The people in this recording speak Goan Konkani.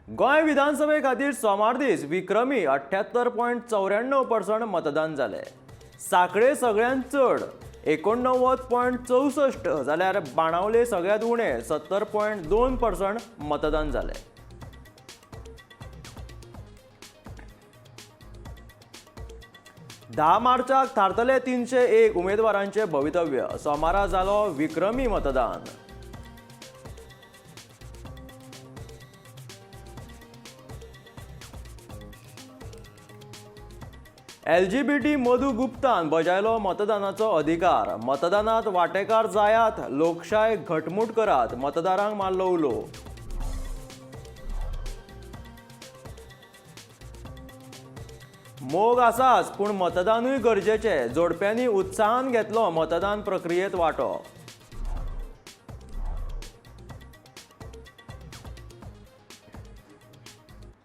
गोंय विधानसभे खातीर सोमार दीस विक्रमी 78.94% मतदान जालें. सांखळे सगळ्यांत चड 89.64 जाल्यार बाणावले सगळ्यांत उणें 70.2% मतदान जालें. 10 मार्चाक थारतले 301 उमेदवारांचे भवितव्य. सोमारा जालो विक्रमी मतदान. LGBT मधू गुप्तान बजायलो मतदानाचो अधिकार. मतदानात वांटेकार जायात, लोकशाय घटमूट करात, मतदारांक मारलो उलो. मोग आसाच पूण मतदानूय गरजेचें. जोडप्यांनी उत्साहान घेतलो मतदान प्रक्रियेंत वांटो.